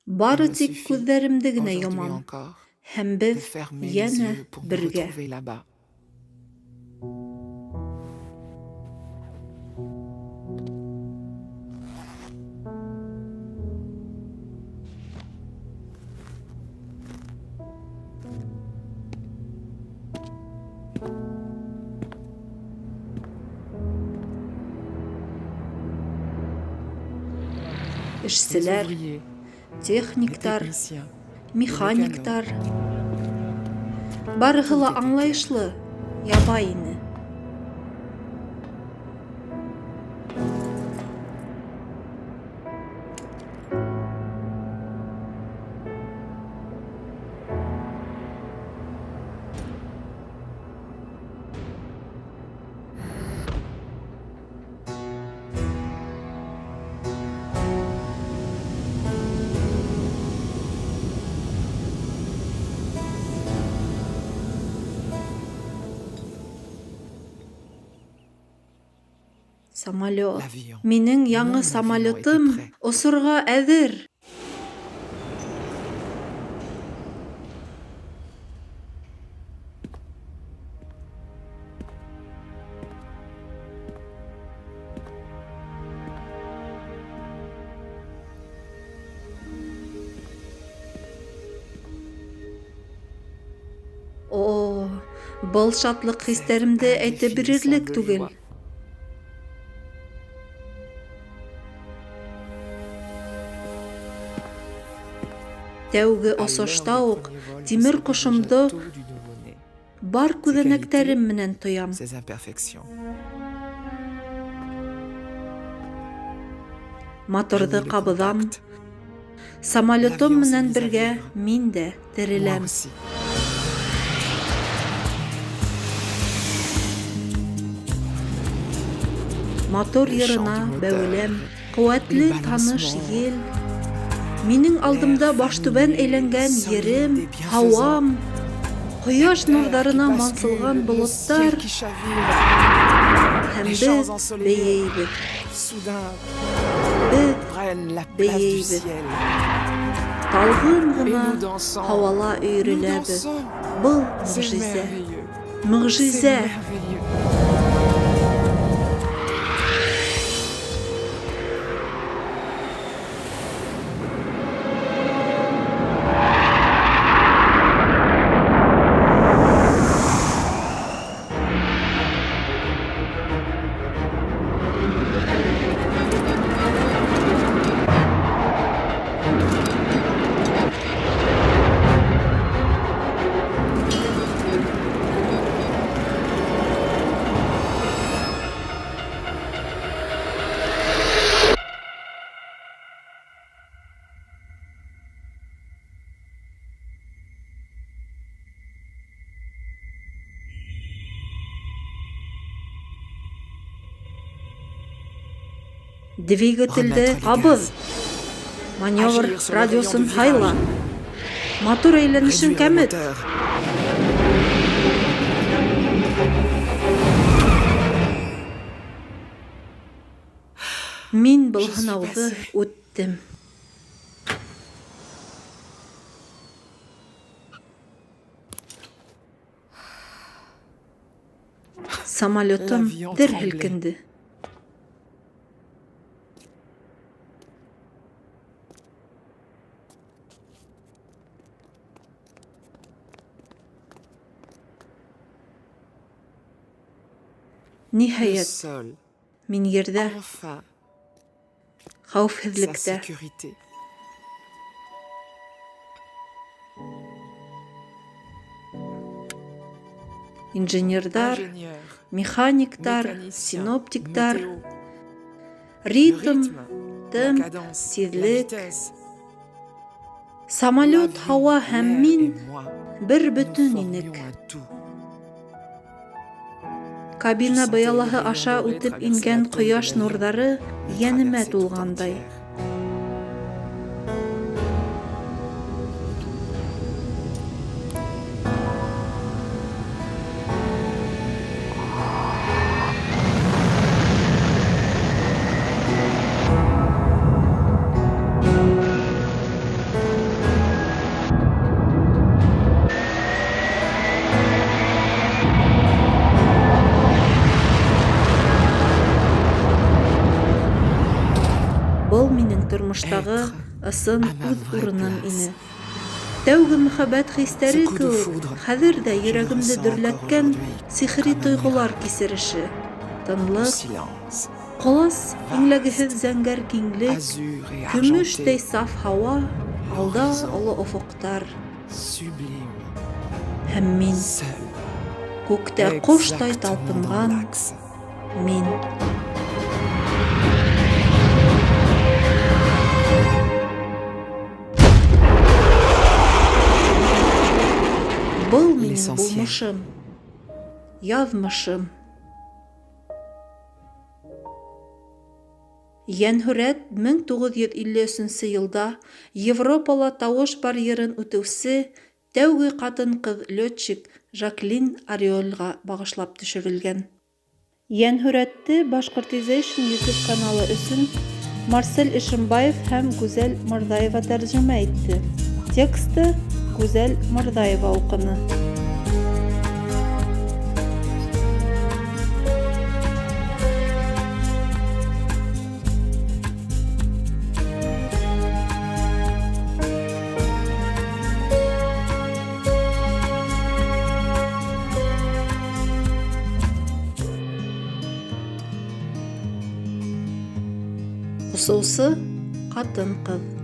Бары Il me тик suffit, күҙҙәремде генә aujourd'hui йомам, encore, һәм de беҙ fermer les йәнә yeux pour nous бергә. retrouver là-bas. Les Эшселәр, ouvriers, les техниктар, techniciens, les mécanos, механиктар. Барыһы tout ла était clair. аңлайышлы, ябай ине. Самолет. L'avion, Минең яңы mon avion était самолетым prêt. осорға әҙер. О, был шатлыҡ Cette хистәремде әйтеп бирерлек indéfinissable түгел. joie. Тәүге À l'heure осошта du уҡ premier vol, je тимер sentais déjà ҡошомдо tout du nouveau-né, бар ses qualités, күҙәнәктәрем менән тоям. ses imperfections. J'ai Моторҙы mis le ҡабыҙам, contact. самолетым L'avion s'est менән mis à бергә vivre. мин дә Moi тереләм. aussi. Мотор Le chant йырына du moteur, бәүеләм, les ҡеүәтле таныш balancements, ел. Минең l'air алдымда баштүбән familier, әйләнгән solide ерем, et bienfaisant, һауам, la ҡояш terre qui нурҙарына bascule, мансылған le ciel болоттар qui chavire, һәм les беҙ champs ensoleillés, бейейбеҙ. soudain Беҙ prennent la place du бейейбеҙ. ciel. Талғын Et ғына nous dansons, һауала nous өйөрөләбеҙ. dansons. Был C'est мөғжизә. merveilleux, c'est Мөғжизә. merveilleux. Двигателде Remettre les ҡабыҙ. gaz, Маневр agir sur le rayon de радиусын virage, һайла. Мотор әйләнешен réduire le кәмет. moteur. Мин был Je suis һынауҙы passée. үттем. Самолетым L'avion дер tremblait. һелкенде. Le Ниһайәт, sol, мин ерҙә, enfin, sa хәүефһеҙлектә. sécurité. Инженерҙар, Ingénieur, механиктар, mécanicien, синоптиктар, météo, le ритм, rythme, la темп, cadence, la тиҙлек. vitesse, Самолет, l'avion, һауа һәм l'air мин et moi, бер nous бөтөн formions инек. un tout. Je Кабина sentais les быялаһы rayons аша dorés үтеп traverser la ингән tôle de ҡояш l'avion, нурҙары me йәнемә traverser tout тулғандай. entière. тормоштағы Être ысын à ma үҙ vraie урыным place. ине. Тәүге мөхәббәт хистәре Ce coup de кеүек, foudre, хәҙер дә je le йөрәгемде ressens encore дөрләткән aujourd'hui сихри comme un тойғолар miracle. кисереше. Le Тынлыҡ, silence, ҡолас vaste, иңләгеһеҙ зәңгәр киңлек, azur et көмөштәй argenté, саф һауа, алда Horizon. оло офоҡтар. Sublime, Һәм мин seul, күктә ҡоштай exactement dans талпынған l'axe. Мин. Был минең L'essentiel. булмышым, яҙмышым. Йәнһүрәт 1953 йылда Европала тауыш барьерын үтеүсе тәүге ҡатын-ҡыҙ летчик Жаклин Ориольға бағышлап төшөрөлгән. Йәнһүрәтте Башҡортизейшн YouTube каналы өсөн Марсель Ишембаев һәм Гүзәл Морҙаева тәржемә итте. Тексты Гүзәл Морҙаева уҡыны. Осоусы ҡатын-ҡыҙ.